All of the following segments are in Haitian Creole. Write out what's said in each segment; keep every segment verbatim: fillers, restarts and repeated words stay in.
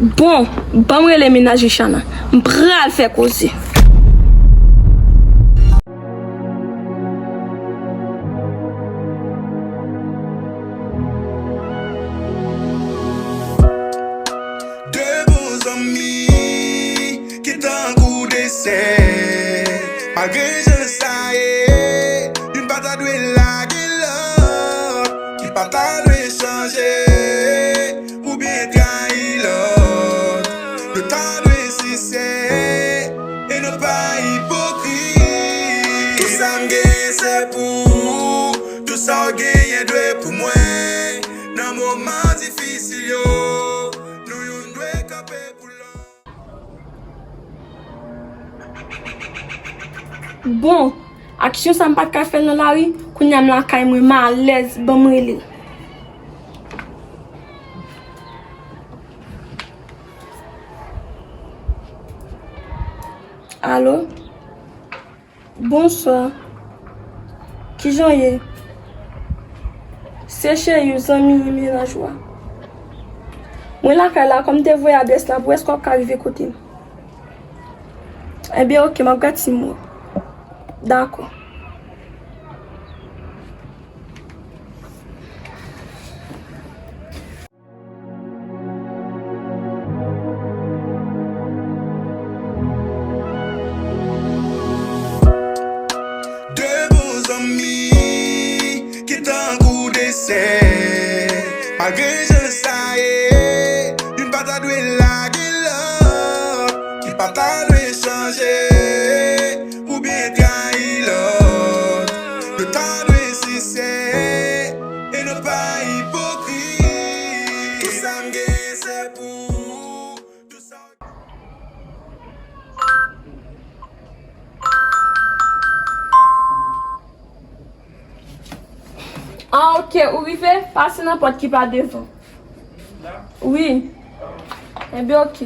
Bon, ban m rele mennaj Richana. M pral fè koze. De bon zanmi ki tankou de sè. Malgre jan sa ye, youn pa ta dwe lage lòt, ki pa ta dwe chanje oubyen trayi lòt. Nou ta dwe sensè e nou pa ipokrit. Tout sa m genyen se pou ou, tout sa w genyen dwe pou mwen. Nan moman difisil yo, nou youn dwe kanpe pou lòt. Bon, aksyon sa m pa t ka fè l nan lari, kounye a m lakay mwen, m alèz, ban m rele l. Alo? Bonswa. Kijan w ye? Se Cheri, zanmi mennaj ou a. Mwen lakay la, kòm m te voye adrès la pou, èske w ap ka rive kote m? Ebyen, oke, m ap gad si m wè w. Dakò. De bon zanmi ki tankou de sè. Malgre jan sa ye, youn pa ta dwe lage lòt, ki pa ta dwe chanje oubyen trayi lòt. Nou ta dwe sensè e nou pa ipokrit. Tout sa m genyen se pou ou, tout sa. Ah, oke, ou rive? Pase nan pòt ki pa devan. Wi. Enben, oke.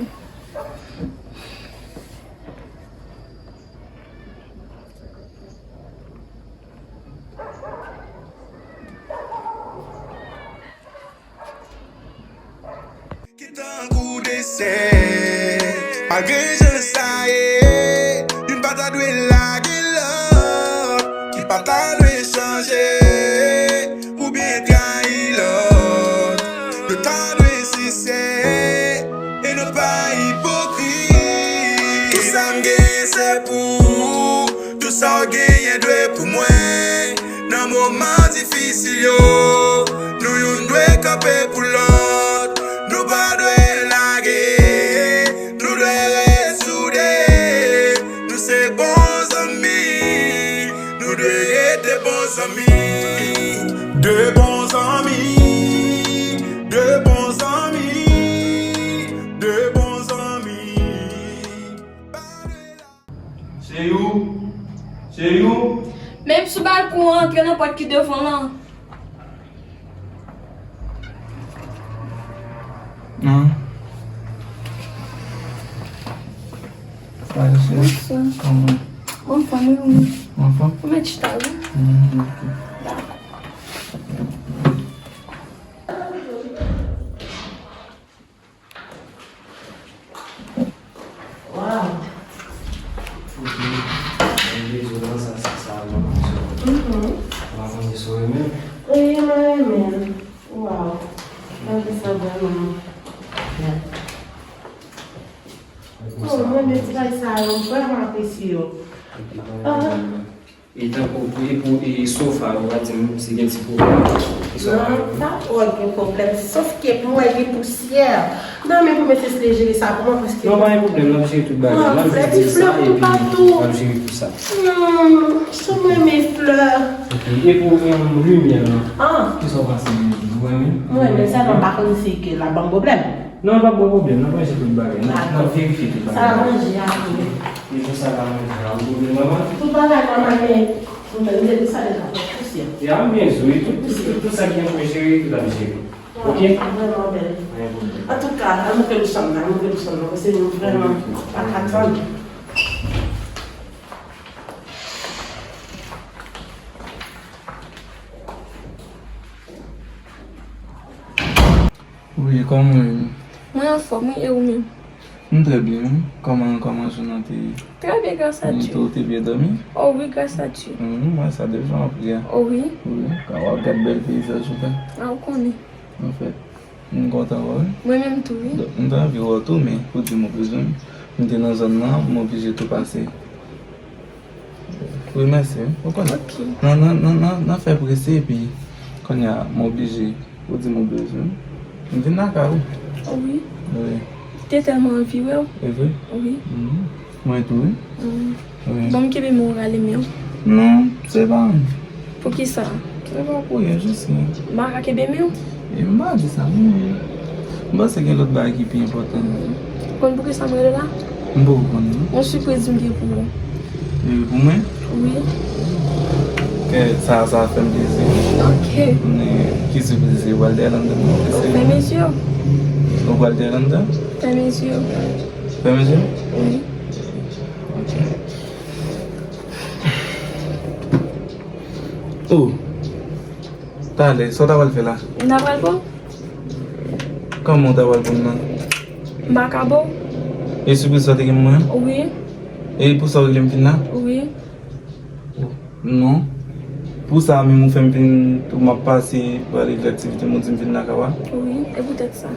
Ki tankou de sè. Malgre jan sa ye, youn pa ta dwe lage lòt, ki pa ta dwe chanje oubyen trayi lòt. Nou ta dwe sensè e nou pa ipokrit. Tout sa m genyen se pou ou, tout sa w genyen dwe pou mwen. Nan moman difisil yo, nou youn dwe kanpe pou lòt. Nou pa dwe lage, nou dwe ret soude. Nou se bon zanmi, nou dwe rete bon zanmi. De bon zanmi, de bon zanmi, de bon zanmi. Cheri w, cheri w. Menm sou balkon an, antre nan pòt ki devan lan. Non. Salut, cheri. Bonsoir. Kòman? Anfòm, wi, wi. Anfòm? Ou mèt chita, wi. Mm, ok. Dakò. Waw. Ok. Mwen bezwen nan sa, sa, sa, mwen bezwen. Mhm. Mwen manje sou renmen. Wi, mwen renmen. Waw. Manje sa vrèman. Oh, mwen de ti bagay sa yo, mwen vrèman apresye yo. Ah. E tankou pou, e pou, e sofa, ou pa di m si gen ti pwoblèm. E sofa. Non, pa twò gen pwoblèm, sof ke m wè gen pousyè. Non, men pou mesye Sle jere sa pou mwen, paske... Non, pa gen pwoblèm, n ap jere tout bagay. N ap jere sa, epi n ap jere tout sa. Hmm, sou mwen, men flè. Ok, e pou, em, limyè an? Ah. Kisa w panse de li? Ou renmen? Mwen renmen, sèlman m pa konn si ke l ap ban m pwoblèm. Non, l p ap gen pwoblèm, n ap ranje tout bagay, n ap, n ap verifye tout bagay. Sa ranje apre. E pou sa ka ranje a, ou pwoblèm nòmal? Tout bagay nòmal, men m te di sa deja, fòk pousyè. Ya, m byen sou, wi, tout, tout, tout sa ki gen pou jere, tout ap jere. Ok? Vrèman bèl. Pa gen pwoblèm. Antouka, al montre m chanm nan, al montre m chanm nan, paske nou vrèman pa ka tann. Wi, kòman w ye? Mwen anfòm, wi, e ou menm? M trè byen, wi. Kòman, kòman jounen an te ye? Trè byen, gras a Dye. Ou te byen dòmi? O wi, gras a Dye. M wè sa depi jan w ap ri a. O wi. Wi, w ap gad bèl peyizaj ou fè. A, ou konnen. Anfèt, m kontan wè w, wi. Mwen menm tou, wi. Donk, m te anvi wè w tou, men pou di m ou bezwen m, m te nan zòn nan, m oblije tou pase. Wi, mèsi, wi. Ou konnen. Ok. Nan, nan, nan, nan, nan fè prese, epi kounye a, m oblije. Ou di m ou bezwen m, m vin lakay ou. Wi. Wi. Te tèlman anvi wè w. E vre? Wi. Mhm. Mwen tou, wi. Mm. Wi. Bon, m kenbe men w, rale men w. Non, se pa mwen. Poukisa? Se pa pou ryen, jis mwen. M pa ka kenbe men w? E m pa di sa, non. M panse gen lòt bagay ki pi enpòtan. Ou konn poukisa m rele w la? M poko konn, non. Yon sipriz m gen pou ou. E pou mwen? Wi. Kè sa, sa fè m plezi. Ok. Men ki sipriz se? Ou pral dèyè London, non? Ou fèmen zye w. Ou pral dèyè London? Fèmen zye w. Fèmen zye w? Wi. Ok. Oh. Talè, sa w ta pral fè la? M ta pral ba w. Kòman w ta pral ba m nan? M pa ka ba w. E sipriz sa w te gen pou mwen? Wi. E pou sa w rele m vin la? Wi. Oh, non. Pou sa menm ou fè m vin, tou m ap pase, prale vin aktivite m, ou di m vin lakay ou a? Wi, e poutèt sa.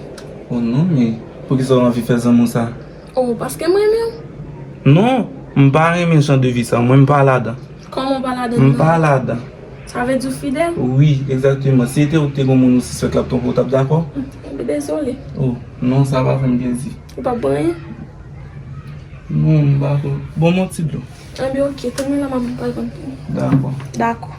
Oh non, men poukisa w anvi fè zanmi w sa? Oh, paske m renmen w. Non, m pa renmen jan de vi sa, mwen m pa ladan. Kòman w pa ladan? M pa ladan. Sa vle di w fidèl? Wi, egzakteman. Si se te ou ki te gen yon moun ou sispèk l ap twonpe w, w t ap dakò? Enben, dezole. Oh, non, sa pa fè m plezi. Ou p ap bwè anyen? Non, m pa ko. Bon, yon ti dlo. Enben, ok, tann mwen la, m ap pral konn pou ou. Dakò. Dakò.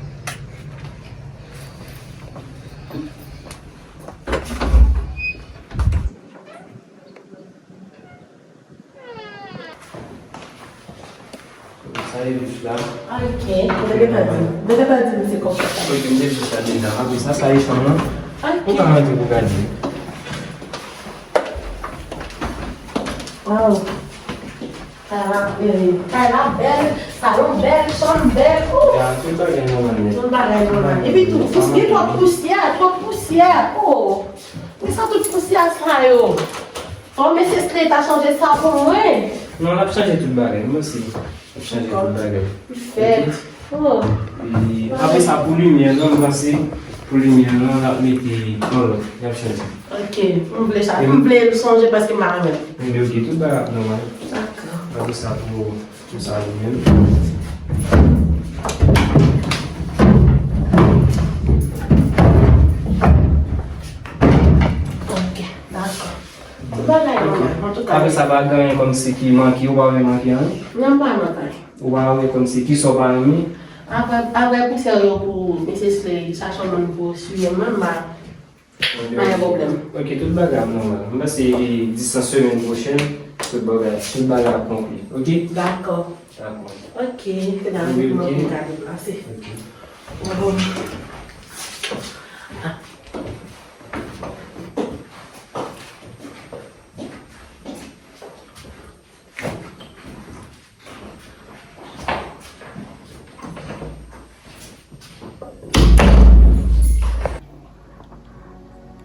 Sa e bouch la. Ok, ou te gentan di m. Ou te gentan di m se kòk sa. Ok, m te di sa deja. Apre sa, sa e chanm lan. Ok. Ou ka rantre pou gade. Wow. Kay la, eh, kay la bèl, salon bèl, chanm bèl. Oh! Ya, tout bagay nòmal nèt. Tout bagay nòmal. Epi tou, pous-, gen twòp pousyè, twòp pousyè. Oh! Men sa tout pousyè sa yo? Fò mesye Slay ta chanje sa pou mwen. Non, l ap chanje tout bagay. Mwen si l ap chanje tout bagay. Fèt. Oh. E apre sa, pou limyè lan, m panse, pou limyè lan, l ap mete yon lòt. L ap chanje. Ok. M vle sa. M vle l chanje paske m pa renmen l. Enben, ok, tout bagay ap nòmal. Dakò. Apre sa, pou, pou sa, li menm. Ok, dakò. Tout bagay nòmal, antouka. Apre sa, pa gen anyen kòmsi ki manke, ou pa wè manke anyen? Non, pa manke anyen. Ou pa wè kòmsi kisa w pa renmen? Apre, apre konsèy yo pou mesye Slay, sa chanm moun pou siye mwen, m pa, pa gen pwoblèm. Ok, tout bagay ap nòmal. M panse, e, distans semèn pwochèn, tout bagay, tout bagay ap konpli. Ok? Dakò. Dakò. Ok, se la pou mwen pou ka deplase. Ok. Bon.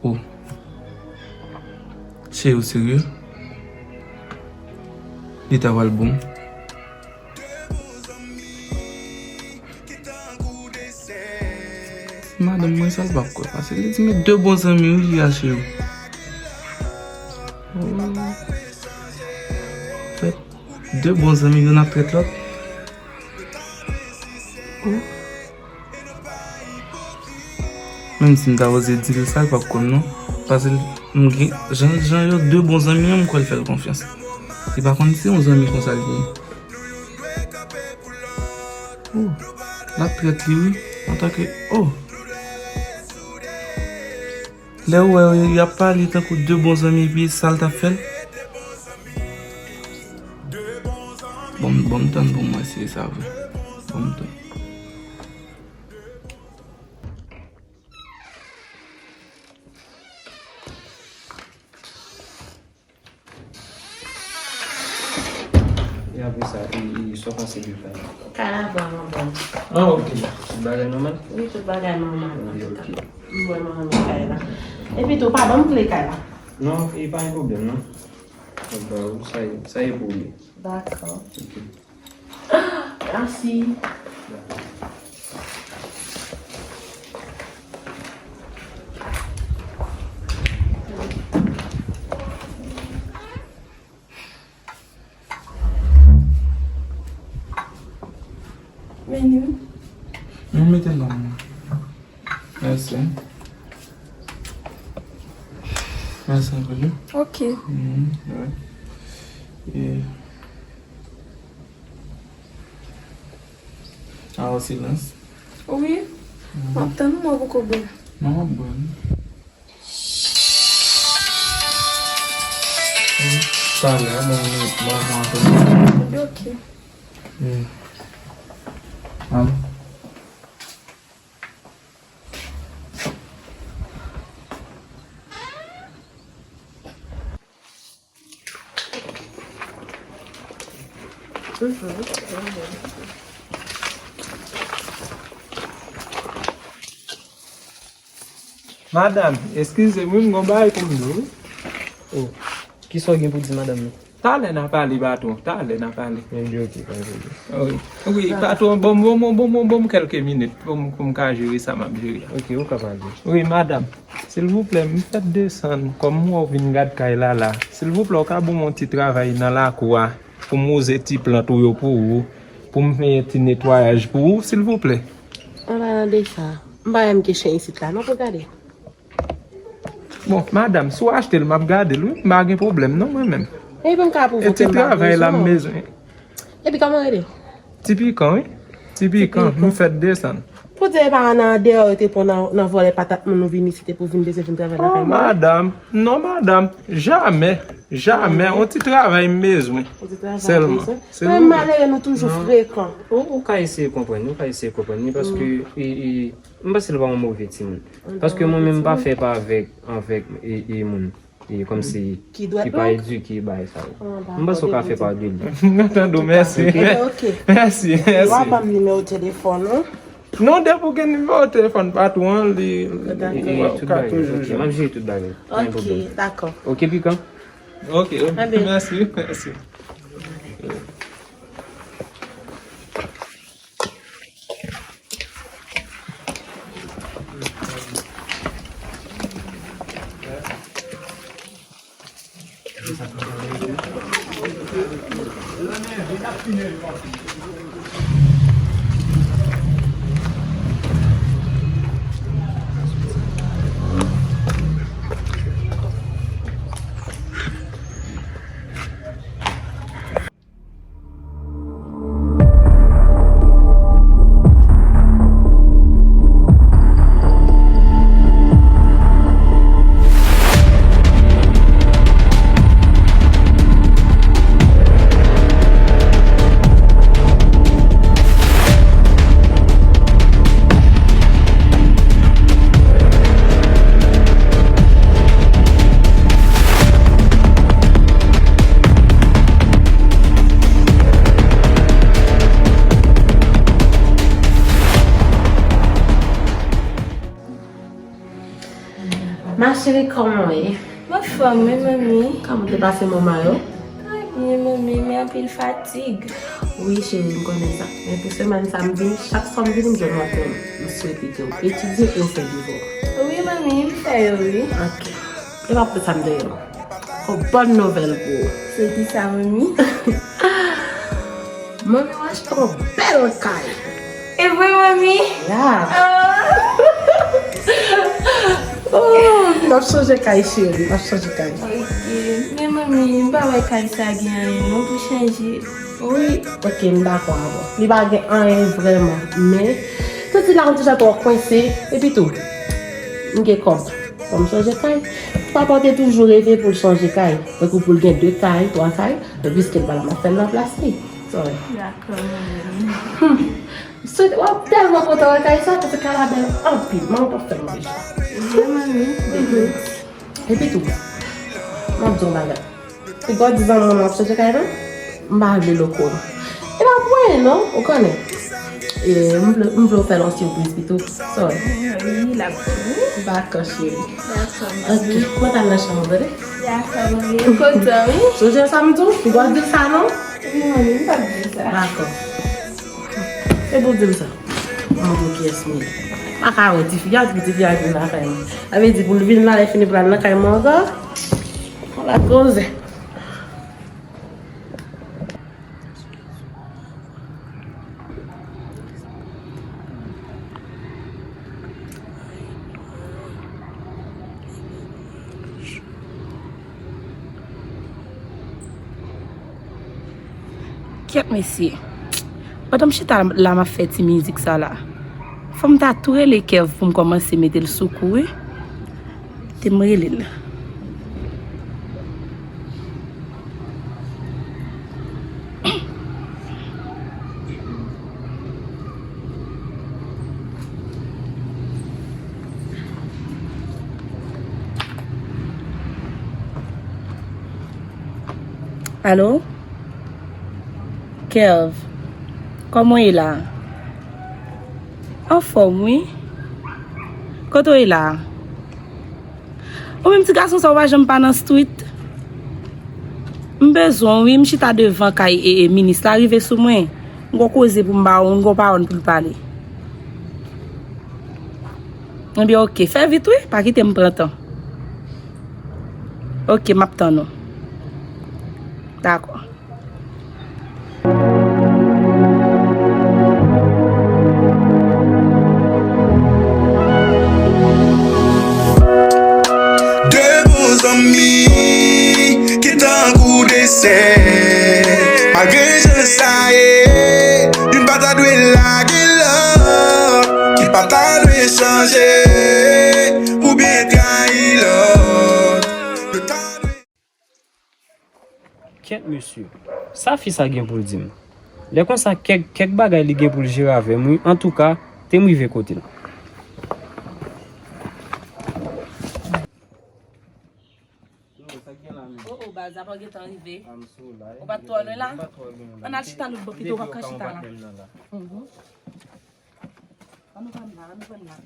Oh. Cheri, ou serye? Li ta pral bon. Madanm mwen sa l p ap kwè, paske li di men de bon zanmi wi li a cheri. Oh. Fèt de bon zanmi youn ap trèt lòt. Oh. Menm si m ta oze di l sa, l p ap kwè m non. Paske m gen, jan, jan yo de bon zanmi an, m kwè l fè l konfyans. Li pa konn se yon zanmi konsa l ye. Oh, l ap trèt li wi, antanke, oh. Lè ou wè yo, y ap pale tankou de bon zanmi, epi sa l t ap fè l. Bon, bon, m tann pou m wè si se sa vre. Bon, m tann. E apre sa, e, e, sa w panse de kay la? Kay la vrèman bèl. Ah, ok. Tout bagay nòmal? Wi, tout bagay nòmal, antouka. Ok, ok. M vrèman renmen kay la. Epi tou, pa ban m kle kay la. Non, e pa yon pwoblèm, non. Mwen ba ou, sa ye, sa ye pou ou ye. Dakò. Ok. Mèsi. Meni. Nou mete non. Mèsi. Mèsi anpil. Ok. Mhm, wi. E, awo silans. Wi. Mhm. M ap tann ou, mwen poko bwè. Non, m ap bwè. Talè, mwen, mwen, mwen, mwen. Ok. Hmm. An. Madanm, eskize m wi, m gon bagay pou m di w wi. Oh, kisa w gen pou di madanm nan? Talè n a pale, patwon, talè n a pale. Ebyen, ok, pa gen pwoblèm. Wi, wi, patwon, ban m, ban m, ban m, ban m, ban m kèlke minit pou m, pou m ka jere sa m ap jere a. Ok, ou ka pale. Wi, madanm, silvouplè, m fèk desann, kòm m wè w vin gad kay la la. Silvouplè, w ka ban m yon ti travay nan lakou a, pou m wouze ti plant ou yo pou ou, pou m fè ti netwayaj pou ou, silvouplè. An palan de sa, m pa menm ke chen isit la, non, pou gade. Bon, madanm, si w achte l, m ap gade l, wi. M pa gen pwoblèm, non, mwen menm. Epi m ka pwouve w ke m pa bezwen w. E ti travay la m bezwen. Epi kòman w rele? Ti Pikan, wi. Ti Pikan, m fèk desann. Pou di e pa nan deyò yo te pran nan, nan vòlè patat moun nou vin isit e pou vin bezwen vin travay lakay mwen? Oh, madanm. Non, madanm. Jamè. Jamè. Yon ti travay m bezwen. Yon ti travay w bezwen? Sèlman. Men malere nou toujou frekan. Ou, ou ka eseye konprann, ou ka eseye konprann li, paske, e, e, M panse l pa yon move timoun. Paske mwen menm m pa fè pa avèk, avèk, e, e moun, e, kòmsi, ki pa edike, bagay sa yo. M panse w ka fè pa de li. M tande w, mèsi. Ok. Mèsi, mèsi. W a ban m nimewo telefòn ou? Non, depi w gen nimewo telefòn patwon an, li, li, li ka toujou jwenn. M ap jere tout bagay. Ok, dakò. Ok, Pikan? Ok, mèsi, mèsi. Ma chérie, kòman w ye? M anfòm, wi, manmi. Kòman te pase moman yo? Trè byen, manmi, men anpil fatig. Wi, cheri, m konnen sa. Men pou semèn sa, m vin, chak fwa m vini, m jwenn w ap fè, m swete ke w etidye e w fè devwa. Wi, manmi, m fè yo, wi. Ok. E pa pou sa m te rele w. Yon bòn nouvèl pou ou. Se ki sa, manmi? Manmi, w achte yon bèl kay. E vre, manmi? Ya. Ah. Oh, m ap sonje kay, cheri, m ap sonje kay. Ok. Men, manmi, m pa wè kay sa gen anyen non pou chanje. Wi, ok, m dakò avè w. Li pa gen anyen vrèman. Men, santi la, m deja twò kwense. Epi tou, m gen kòb. Fò m chanje kay. Papa w te toujou reve pou l chanje kay. Tankou pou l gen de kay, twa kay. Men piske l pa la, m ap fè l nan plas li. Sorry. Dakò, manmi. Hmm. M swete, w ap tèlman kontan wè kay sa, paske kay la bèl anpil. Manman p ap fè l move chwa. Vre, manmi? Mhm. Epi tou, m ap di w yon bagay. Ou pa di zanmi w m ap chanje kay la? M pa vle loko. E pa pou anyen non, ou konnen. E, m vle, m vle w fè l yon sipriz pito. Sorry. Wi, l ap vini. Dakò, cheri. Dakò, mami. Ok, mwen pral nan chanm mwen, tande? Dakò, mami. M kontan, wi. Sonje sa m di w? Ou p ap di l sa, non? Wi, mami, m p ap di l sa. Dakò. E pou w di l sa. Mwen pou kiyès m ye. Pa ka wè tifi, gad pou tifi a vin lakay mwen. Sa vle di pou l vin la, lè fini pou l al lakay mwen ankò. Ala koze. Kèt mesye. Pandan m chita la m ap fè ti mizik sa la. Fò m ta tou rele Kev pou m kòmanse mete l sou kou wi. Te m rele l. Alo? Kev, kòman w ye la? Anfòm wi. Kote w ye la? Ou menm ti gason sa ou pa janm pa nan street. M bezwen w wi, m chita devan kay e, e minis la rive sou mwen. M gon koze pou m ba ou, m gon pawòl pou l pale. Ebyen ok, fè vit wi, pa kite m pran tan. Ok, m ap tann ou. Dakò. De bon zanmi ki tankou de sè. Malgre jan sa ye, youn pa ta dwe lage lòt, ki pa ta dwe chanje oubyen trayi lòt. Yo ta dwe Kèt mesye, sa fi sa gen pou l di m? Lè konsa, kèk, kèk bagay li gen pou l jere avè m, wi. Antouka, te m rive kote l. Yo, sa k gen la menm? Oh, oh, baz, apa w gentan rive? Ou pa t twò lwen la? Ann al chita lòt bò pito, w p ap ka chita la. Mhm. Ann nou pran la, ann nou pran la.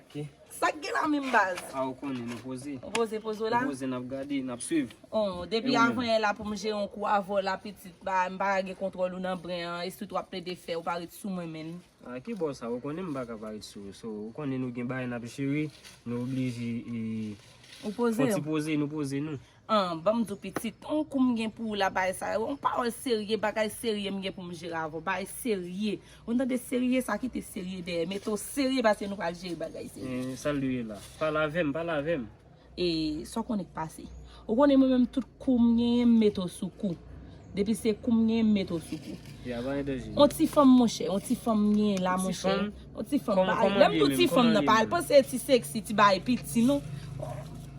Ok. Sa k gen la menm baz? A, ou konnen, nou poze. Ou poze, poze w la? Nou poze, n ap gade, n ap swiv. Oh, depi avan yè la pou m jere yon kou avè w la pitit, ba, m pa ka gen kontwòl ou nan bren an, e sitou w ap plede fè, ou pa ret sou mwen menm. A, ki bò sa? Ou konnen m pa ka pa ret sou ou. So, ou konnen nou gen bagay n ap jere, nou oblije, e, ou poze, fè yon ti poze, nou poze nou. An, ban m di w pitit, yon kou m gen pou ou la, bagay sa yo, yon pawòl serye, bagay serye m gen pou m jere avè w, bagay serye. Ou tande serye, sa kite serye dèyè, mete w serye paske nou pral jere bagay serye. Eh, sa l ye la? Pale avè m, pale avè m. E sa w konnen k pase? Ou konnen mwen menm tout kou m genyen, m mete w sou kou. Depi se kou m genyen, m mete w sou kou. Ya, pa gen danje. On ti fanm, monchè, on ti fanm m genyen la, monchè. On ti fanm, lè m di w ti fanm nan, pa al panse ti seksi, ti bagay piti, non.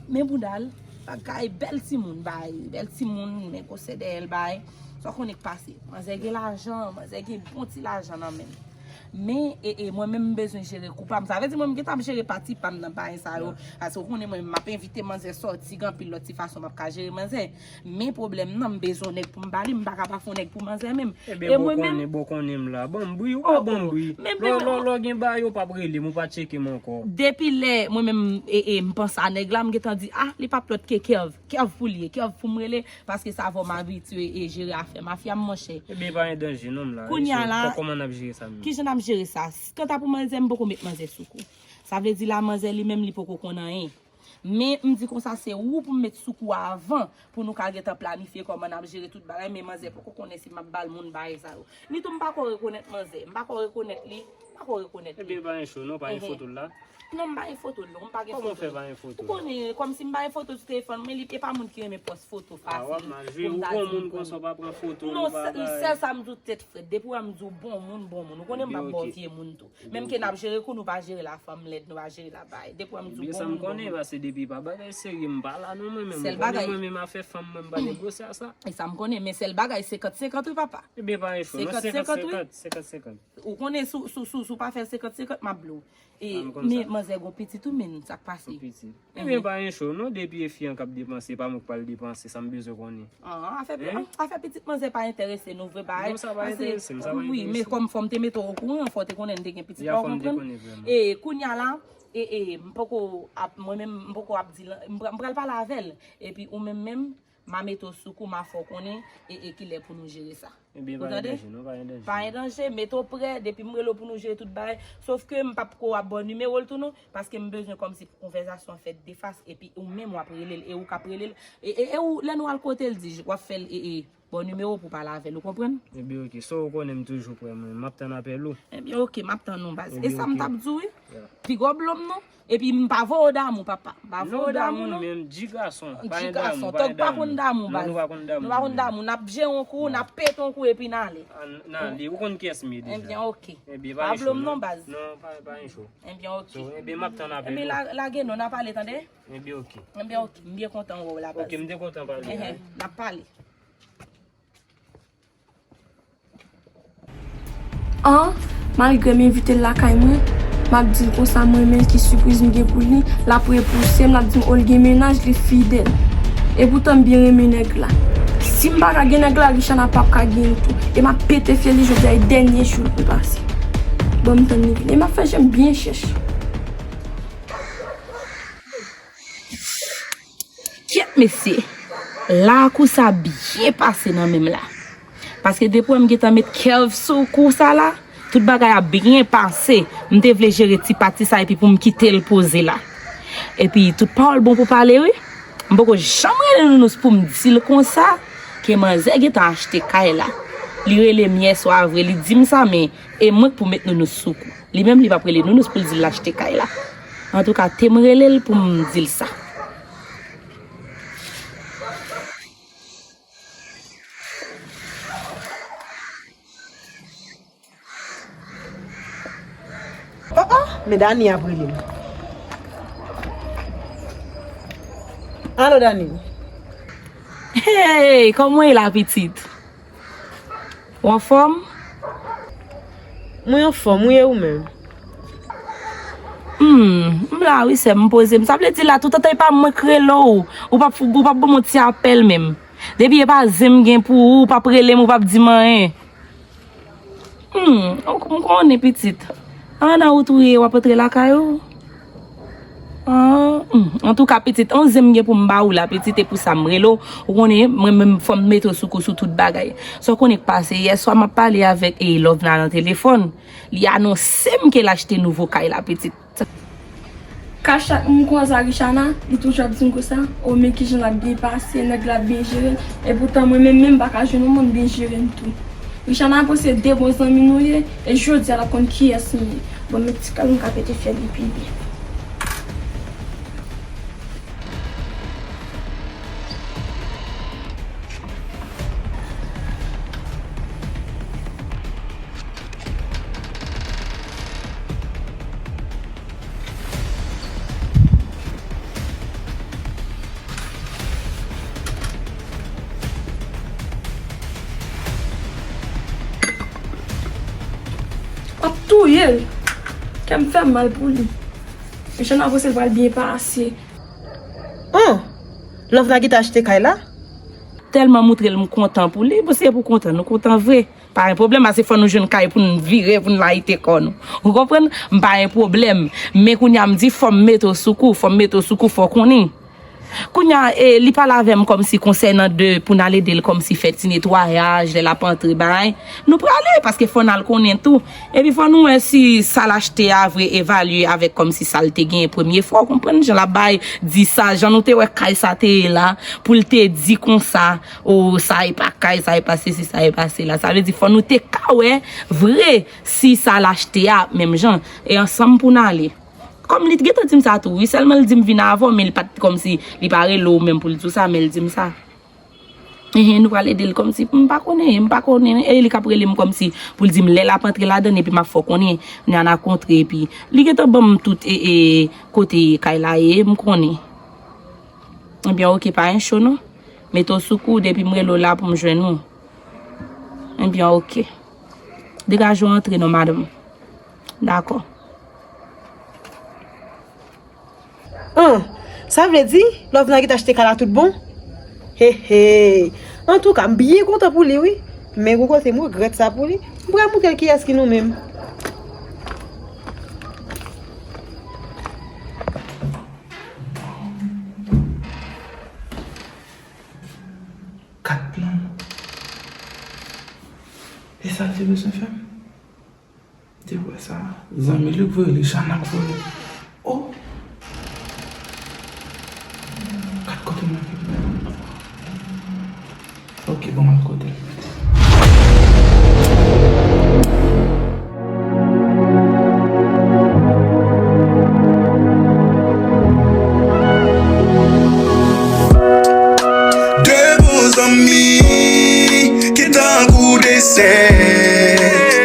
Men bouda l. Bagay, bèl timoun, bay, bèl timoun, men gwosè dèyè l, bay. Sa w konnen k pase? Manzè gen lajan, manzè gen bon ti lajan nan men l. Men, e, e, mwen menm m bezwen jere kou pa m. Sa vle di mwen m gentan ap jere pati pa m nan bagay sa yo. Paske w konnen mwen m ap envite manzè sòti, gen anpil lòt ti fason m ap ka jere manzè. Men pwoblèm nan, m bezwen yon nèg pou m ba li, m pa ka pa fè yon nèg pou manzè menm. Ebyen, bon konnen, bon konnen m la. Ban m bri, ou pa ban m bri. Lò, lò, lò gen bagay ou p ap rele m, ou pa tcheke m ankò. Depi lè mwen menm, e, e, m panse a nèg la, m gentan di, ah, li p ap lòt ke Kev. Kev pou l ye, Kev pou m rele, paske sa fè m abitye e jere afè mafya m, monchè. Ebyen, pa gen danje non, m la. Kounye a la, kòman n ap jere sa menm? Kijan n ap jere sa? Kanta pou manzè, m poko met manzè sou kou. Sa vle di la, manzè li menm, li poko konn anyen. Men, m di konsa, se ou pou m met sou kou avan, pou nou ka gentan planifye kòman n ap jere tout bagay, men manzè poko konnen si m ap ba l moun bagay sa yo. Ni tou, m pa ko rekonèt manzè, m pa ko rekonèt li, m pa ko rekonèt li. Ebyen, pa gen cho, non, pa gen foto l la? Non, m pa gen foto l, non, m pa gen foto l. Kòman w fè pa gen foto l? Ou konnen, kòmsi m pa gen foto sou telefòn mwen, li, e pa moun ki renmen pòs foto fasil. A, w ap mal jwe, ou bon moun konsa, w pa pran foto, ou pa bagay. Non, sèl sa m di w tèt frèt, depi w wè m di w bon moun, bon moun, ou konnen m p ap ba w vye moun tou. Menm ke n ap jere kou, nou pa jere la fanm lèd, nou pa jere la bay. Depi w wè m di w bon moun, bon moun. Ebyen, sa m konnen, paske depi pa bagay serye, m pa la non, mwen menm. Ou konnen mwen menm afè fanm, mwen m pa negosye a sa. E sa m konnen, men sèl bagay senkant senkant wi, papa. Ebyen, pa gen cho, non, senkant senkant, senkant, senkant senkant. Ou konnen sou, sou, sou, Si w pa fè l senkant senkant, m ap blow. E, men manzè gon pitit ou menm, sa k pase? Yon pitit. Ebyen, pa gen cho non, depi e fi an k ap depanse, pa mwen k pral depanse, sa m bezwen konnen. Ah, afè, afè pitit manzè pa enterese nou vre, bagay. Non, sa pa enterese m, sa pa enterese m. Wi, men kòm fò m te mete w okouran, fò w te konnen n te gen pitit la, ou konprann? E, kounye a la, e, e, m poko ap, mwen menm, m poko ap di l, m pra-, m pral pale avè l. Epi ou menm menm, m a mete w sou kou, m a fè w konnen, e, e kilè pou nou jere sa. Ebyen, pa gen danje, non, pa gen danje. Pa gen danje, mete w prè, depi m rele w pou nou jere tout bagay. Sof ke m p ap ko ap ba w nimewo l tou non, paske m bezwen kòmsi pou konvèsasyon an fèt de fas, epi ou menm w ap rele l, e ou k ap rele l, e, e, e ou, lè nou al kote l di, w ap fè l, e, e, ba w nimewo pou pale avè l, ou konprann? Ebyen, oke, sa w konnen m toujou prè mwen, m ap tann apèl ou. Ebyen, oke, m ap tann ou, baz. E sa m t ap di w, wi. Piga w blo m non. Epi m pa voye w damou, papa. M pa voye w damou, non. Menm, di gason. Di gason. Tòg pa konn damou, baz. Nou pa konn damou. Nou pa konn damou. N ap jere yon kou, n ap pete yon kou, epi n ale. N ale. Ou konn kiyès m ye deja. Ebyen, oke. Ebyen, pa blo m non, baz. Non, pa, pa gen cho. Ebyen, oke. Ebyen, m ap tann apèl ou. Ebyen, lage non, n a pale, tande? Ebyen, oke. Ebyen, oke. M byen kontan wè w la, baz. Oke, m te kontan pale. N ap pale. An, malgre m envite l lakay mwen, m ap di l konsa mwen menm ki sipriz m gen pou li, l ap repouse m, l ap di m o l gen mennaj, li fidèl. Epoutan m byen renmen nèg la. Si m pa ka gen nèg la, Richana p ap ka gen l tou. E m ap pete fye li jodi a, e dènye jou l pou l pase. Bon, m tann li vini. E m ap fè je m byen chèch. Kyèt mesye, lakou sa byen pase nan men m la. Paske depi w wè m gentan met kèv sou kou sa la, tout bagay ap byen pase. M te vle jere ti pati sa epi pou m kite l poze la. Epi tout pawòl bon pou pale wi. M poko janm rele Nounous pou m di l konsa ke manzè gentan achte kay la. Li rele m yèswa vre, li di m sa, men e mwen k pou met Nounous sou kou. Li menm, li p ap rele Nounous pou l di l achte kay la. Antouka, te m rele l pou m di l sa. Oh, oh, men Dani ap rele m. Alo, Dani. Hey, kòman w ye la, pitit? Ou anfòm? Mwen anfòm, wi, e ou menm? Hmm, m la wi, sè m, m poze m. Sa vle di la, toutotan e pa mwen k rele w, ou p ap, ou p ap ban m yon ti apèl menm. Depi e pa zen m gen pou ou, ou p ap rele m, ou p ap di m anyen. Hmm, ou, m konnen, pitit. An, nan wout ou ye, w ap antre lakay ou? Ah, hmm. Antouka, pitit, on zen m gen pou m ba ou la, pitit, e pou sa m rele w. Ou konnen, mwen menm, fò m mete w sou kou sou tout bagay. Sa w konnen k pase, yèswa, m ap pale avèk, e, Lovna nan telefòn. Li anonse m ke l achte nouvo kay la, pitit. Kachak m kwaze a Richana, li toujou ap di m konsa, o, men kijan l ap byen pase, nèg la ap byen jere l. Epoutan, mwen menm, menm, m pa ka jwenn yon moun byen jere m tou. Richana ap panse de bon zanmi nou ye, e jodi a l ap konn kiyès m ye. Bon, men ti kal m ka pete fè li pi byen. W ap touye l. Kè m fè m mal pou li. Jan n avanse l pral byen pase. Oh! Love la gentan achte kay la? Tèlman moutre l m kontan pou li. Bon, se pou kontan, nou kontan vre. Pa gen pwoblèm, ase fò nou jwenn kay pou n vire, pou n layite kò nou. Ou konprann? M pa gen pwoblèm. Men kounye a m di, fò m mete w sou kou, fò m mete w sou kou, fò w konnen. Kounye a, e, li pale avè m kòmsi konsènan de, pou n al ede l kòmsi fè ti netwayaj, lè l ap antre bagay. Nou prale, paske fò n al konnen tou. Epi fò nou wè si sa l achte a vre evalye avèk kòmsi sa l te genyen premye fwa, w konprann jan l ap bay, di sa, jan nou te wè kay sa te ye la, pou l te di konsa, o, sa e pa kay, sa e pa sesi, sa e pa sela. Sa vle di fò nou te ka wè vre si sa l achte a menm jan. E ansanm pou n ale. Kòm li t gentan di m sa tou, wi, sèlman l di m vin avè w, men li pa t kòmsi, li pa rele w menm pou l di w sa, men l di m sa. Enhen, nou pral ede l kòmsi, m pa konnen, m pa konnen, e li k ap rele m kòmsi, pou l di m lè l ap antre ladann, epi m ap fè w konnen, n a kontre, epi li gentan ban m tout, e, e, kote kay la ye, m konnen. Ebyen, oke, pa gen cho non. Mete w sou kou, depi m rele w la pou m jwenn ou. Ebyen, oke. Degaje w antre non, madanm. Dakò. An, sa vle di Love nan ki t achte kay la tout bon? He he. Antouka, m byen kontan pou li wi. Men gon kote m regrèt sa pou li. M pral montre l kiyès ki nou menm. Kat plan. E sa l te bezwen fè m? Te wè sa, zanmi li k voye li, Jana k voye li. Oh! Kat kote mwen ki pou. Ok, bon, m al kote l. De bon zanmi ki tankou de sè.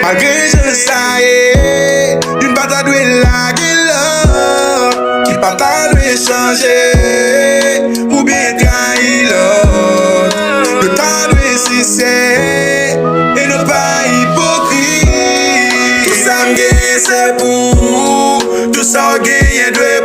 Malgre jan sa ye, youn pa ta dwe lage lòt, ki pa ta dwe chanje oubyen trayi lòt. Nou ta dwe sensè e nou pa ipokrit. Tout sa m genyen se pou ou, tout sa w genyen dwe